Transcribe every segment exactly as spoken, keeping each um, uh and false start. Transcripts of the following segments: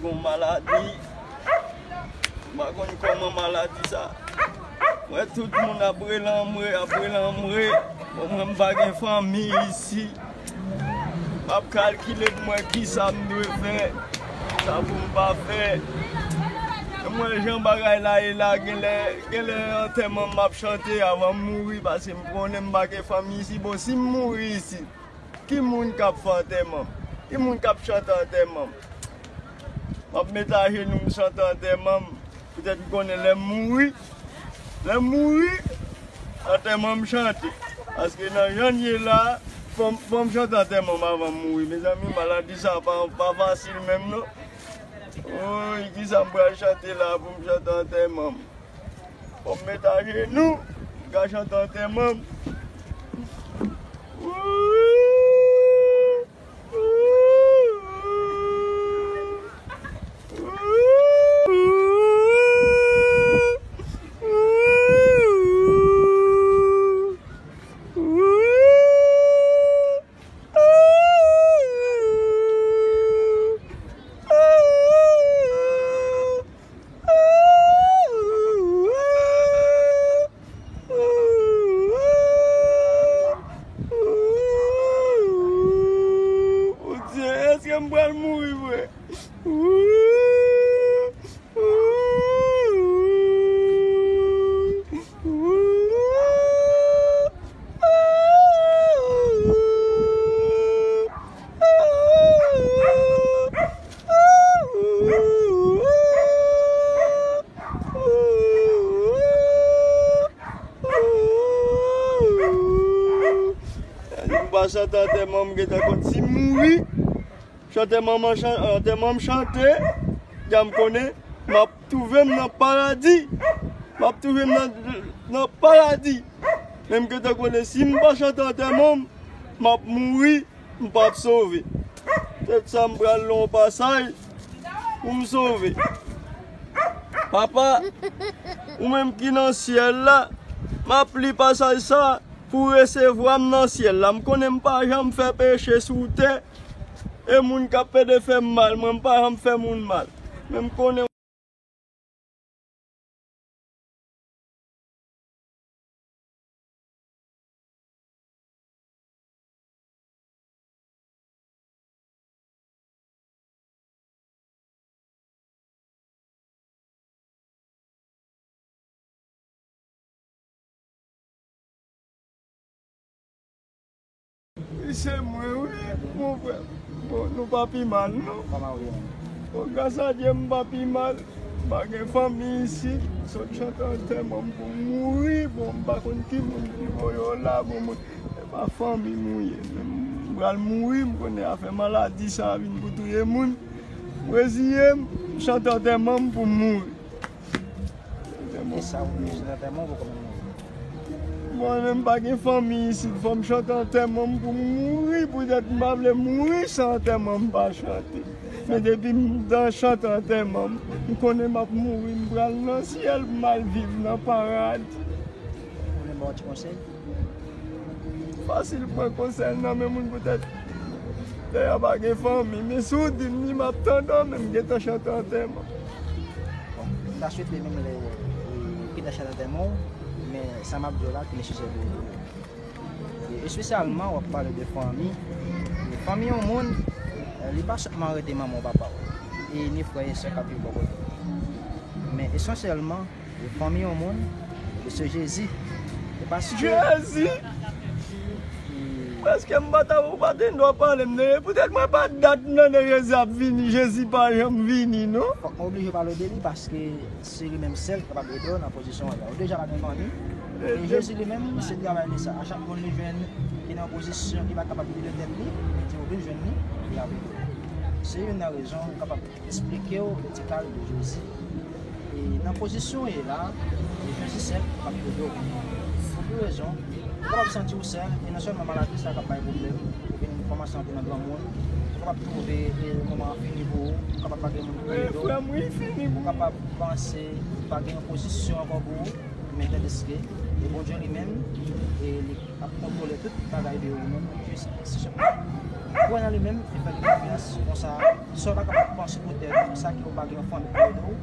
Gon maladi. M pa konn kòman maladi sa. Mwen tout moun ap rele anmwe, ap rele anmwe. Bon, mwen m pa gen fanmi isi. M ap kalkile pou mwen kisa m dwe fè, sa pou m pa fè. E mwen jan bagay la ye la, genlè, genlè antèman m ap chante avan m mouri, paske m konnen m pa gen fanmi isi. Bon, si m mouri isi, ki moun k ap fè antèman m? Ki moun k ap chante antèman m? M ap met ajenou m chante antèman m. Poutèt m konnen lè m mouri, lè m mouri, antèman m chante. Paske nan jan n ye la, fò m, fò m chante antèman m avan m mouri. Mezanmi, maladi sa pa, pa fasil menm non. Woy, kisa m pral chante la pou m chante antèman m? Fò m met ajenou, m ka chante antèman m. Bondye, èske m pral mouri vre? M pa chante antèman m gentan konn si m mouri. Chante manman chan-, antèman m chante, jan m konnen m ap twouve m nan paradi. M ap twouve m nan, nan paradi. Men m gentan konnen si m pa chante antèman m, m ap mouri. M p ap sove. Petèt sa m pral nan yon pasaj pou m sove. Papa, ou menm ki nan syèl la, m ap li pasaj sa pou w resevwa m nan syèl la. M konnen m pa janm fè peche sou tè. E moun k ap pede fè m mal, mwen m pa janm fè moun mal. Men m konnen Wi, se mwen, wi, mon frè. Bon, nou pa pi mal, non. Kòman ou ye menm? Bon, gras a Dye, m pa pi mal. M pa gen fanmi isit. M sot chante antèman m pou m mouri. Bon, m pa konn ki moun ki voye w la. Bon, mwen, se pa fanmi m ou ye. Men m pral mouri, m konnen afè maladi sa a vin pou touye moun. M reziye m, m chante antèman m pou m mouri. Kisa ou bezwen nan antèman w poko menm mouri? Mwen menm pa gen fanmi isit, fò m chante antèman m pou m mouri, poutèt m pa vle mouri san antèman m pa chante. Men depi m nan chante antèman m, m konnen m ap mouri, m pral nan syèl pou m al viv nan paradi. Ou vle m ba w ti konsèy? Fasil pran konsèy nan men moun poutèt lè a pa gen fanmi. Men si w di m li, m ap tande w, men m gentan chante antèman. Bon, m ta swete menm lè, e, ki ta chante antèman w, men sa m ap di w la ki nesesè pou ou. E espesyalman, w ap pale de fanmi. E fanmi yon moun, e, li pa sèlman rete manman w, papa w, e ni frè e sè k ap viv bò kote w. Men esansyèlman, e fanmi yon moun, e se Jezi. E paske Jezi! Prèske m pa ta, ou pa te dwa pale m de, poutèt mwen pa dat m tande Jezi ap vini, Jezi pa janm vini, non. Fòk mwen oblije pale w de li, paske se li menm sèl ki kapab ede w nan pozisyon w ye la. Ou deja pa gen fanmi. Men Jezi li menm, se travay li sa. A chak moun li jwenn ki nan pozisyon ki pa kapab ede tèt li, li di ou vin jwenn li, li ap ede w. Se youn nan rezon ou kapab eksplike w de ti kal de Jezi. E nan pozisyon w ye la, e Jezi sèl k ap ede w. Pou ki rezon? Ou kapab santi w sèl, e non sèlman maladi sa k ap bay pwoblèm, ou vin kòmanse antre nan granmoun, ou kapab twouve, e, moman an fini pou ou, ou kapab pa gen moun pou ede w, ou kapab panse pa gen yon pozisyon ankò pou ou. Men tandiske, e Bondye li menm, e li ap kontwole tout bagay de ou menm, jis si sèlman ou kwè nan li menm, e fè li konfyans, konsa, sa w ta kapab panse poutèt, sa ke ou pa gen yon fanmi pou ede w,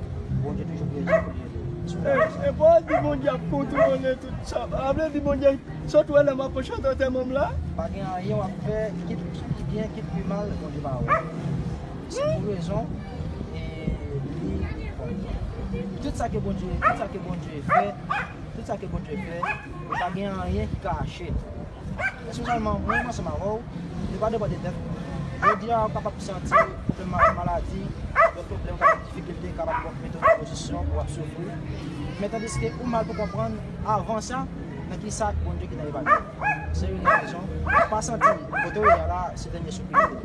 Bondye toujou prezan pou li ede w. Si w kwè nan sa. E pa w di Bondye ap kontwole tout sa. Sa vle di Bondye sot wè lè m ap chante antèman m la? Pa gen anyen w ap fè, kit ki byen, kit ki mal, Bondye pa wè. Se pou rezon, e li, tout sa ke Bondye, tout sa ke Bondye fè, tout sa ke Bondye fè, pa gen anyen ki kache. Espesyalman mwen, ansanm avè w, nou pa depann de tèt nou. Jodi a, ou kapab santi pwoblèm ma-, maladi, lòt pwoblèm, kapab difikilte, kapab mete w nan pozisyon pou w ap soufri. Men tandiske ou mal pou konprann, avan sa, nan ki sa Bondye gentan epanye w. Se youn nan rezon, ou pa santi kote w ye a la, se dènye soupli w ye.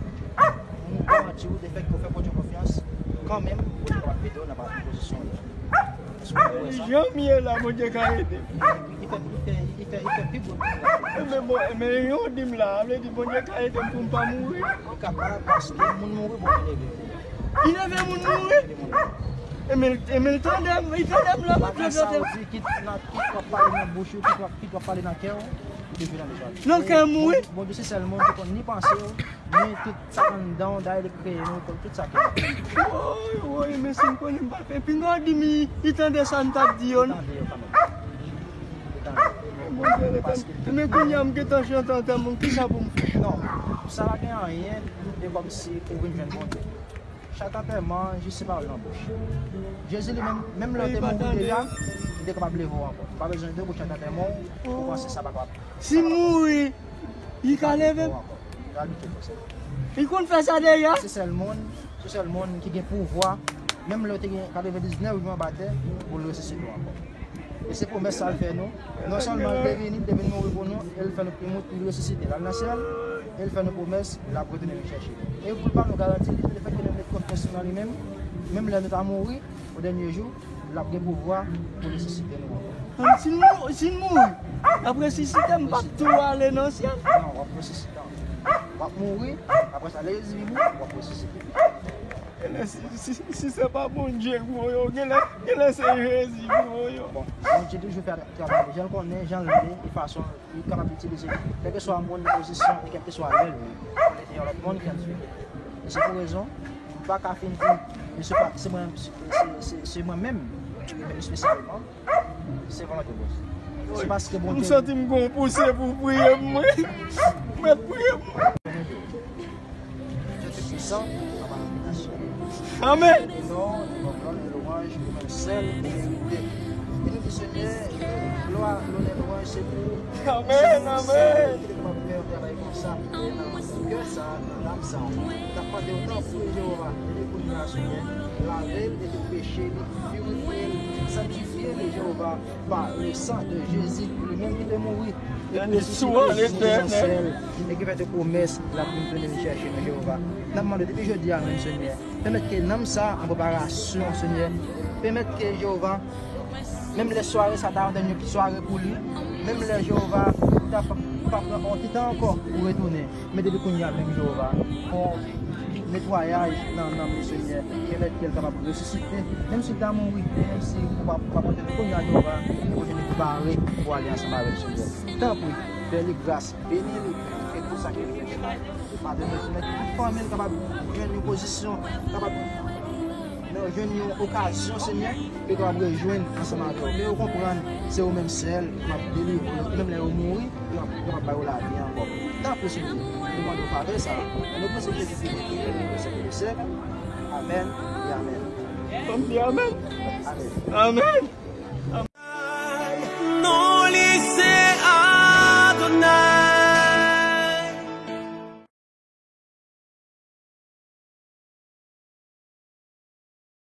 M garanti w, defèt ke w fè Bondye konfyans, kanmenm, Bondye kapab ede w nan pa-, nan pozisyon w ye a. Èske w kwè sa? Jan m ye la, Bondye ka ede m. Li fè, li fè, li fè, li fè pi bon bagay. Enben bon, enben yon di m la, vle di Bondye ka ede m pou m pa mouri? Li kapab, paske moun mouri, Bondye leve l. Li leve moun mouri? Leve moun mouri. Enben, enben l tande m, li tande m la, m ap tande. Sa w di, kit nan, kit w ap pale nan bouch ou, kit w ap, kit w ap pale nan kè w, li toujou nan deja. Nan kè m, wi. Bondye se sèl moun ki konn ni panse w, ni tout sa k anndan w, dayè li kreye nou, konn tout sa ke nou. Woy, woy, men si m konnen m pa fè pinga w di m li tande sa m t ap di yo. Li tande yo kanmenm. Li tande. Bondye, men kounye a m gentan chante antèman, kisa pou m fè? Non, sa pa gen anyen, e kòmsi ou vin jwenn Bondye. Chak antèman, jis se pawòl nan bouch. Jezi li menm, menm lè w te mouri deja, li te kapab leve w ankò. Ou pa bezwen de bout chak antèman w pou w panse sa pa kapab. Si m mouri, li ka leve m? Li ka leve w ankò. Li konn fè sa deja? Se sèl moun, se sèl moun ki gen pouvwa, menm lè w te gen katrevendiznèf jou anba tè, pou l resisite w ankò. E se pwomès sa l fè nou. Non sèlman l te vini, l te vin mouri pou nou, e l fè nou pimout, li resisite, l al nan syèl, e l fè nou pwomès, l ap retounen vin chèche nou. E pou l ba nou garanti, li di, lefètke nou met konfyans nou nan li menm, menm lè nou ta mouri, o dènye jou, l ap gen pouvwa pou resisite nou ankò. Si n mou-, si n mouri, l ap resisite, m p ap tou ale nan syèl? Non, w ap resisite ankò. W ap mouri, apre sa, lè Jezi vini, w ap resisite. Genlè si, si, si se pa Bondye k voye w, genlè, genlè se Jezi k voye w. Bon, Bondye toujou fè travay li jan l konnen, jan l vle, e fason li kapab itilize kèlkeswa moun nan pozisyon e kèlkeswa lè l vle pou l ede yon lòt moun ki an difikilte. E se pou rezon, m pa ka fin di, men se pa, se mwen, se, se, se, se mwen menm, mwen menm espesyalman, se volonte Bondye. Se paske Bondye. M santi m gon pouse pou priye m, wi. Mèt priye m. Dye Toupwisan, papa dominasyon. Amèn. Nou louanj, nou louanj, ou menm sèl ou merite. E nou di, Senyè, glwa, lonè, louanj, se pou ou. Amèn, amèn. Ki te kapab fè yon travay konsa, e nan kè sa, nan nanm sa. N ap mande w, tanpri, Jewova, depi kounye a, Senyè, lave l de tout peche li, pirifye l, sanktifye l, Jewova, pa le san de Jezi, li menm ki te mouri, e ki resisite sou yon sèl, e ki fè tout pwomès, l ap vin tounen vin chèche nou, Jewova. N ap mande w depi jodi a menm, Senyè, pèmèt ke nanm sa an preparasyon, Senyè, pèmèt ke, Jewova, menm lè sware sa ta yon dènye sware pou li, menm lè, Jewova, li ta pa, pa pran yon ti tan ankò pou retounen. Men depi kounye a menm, Jewova, fè yon netwayaj nan nanm li, Senyè, pèmèt ke l kapab resisite. Menm si l ta mouri, menm si ou pa, ou pa pote l kounye a, Jewova, ou pote l pare pou ale ansanm avè l, Senyè. Tanpri, fè li gras, beni li, e tout sa ke li bezwen. Padone, Senyè, ke tout fanmi l kapab jwenn yon pozisyon, kapab nan jwenn yon okazyon, Senyè, ke yo kapab rejwenn ansanm avè w. Ke yo konprann se ou menm sèl ki kapab delivre yo, menm lè yo mouri, yo ap, yo ap ba yo lavi ankò. Tanpri, Senyè, nou mande w favè sa a. Nan non prese Jezi ki gen priyè, nou prese pou le sèk. Amèn e amèn. Fanm di amèn. Amèn. Amèn.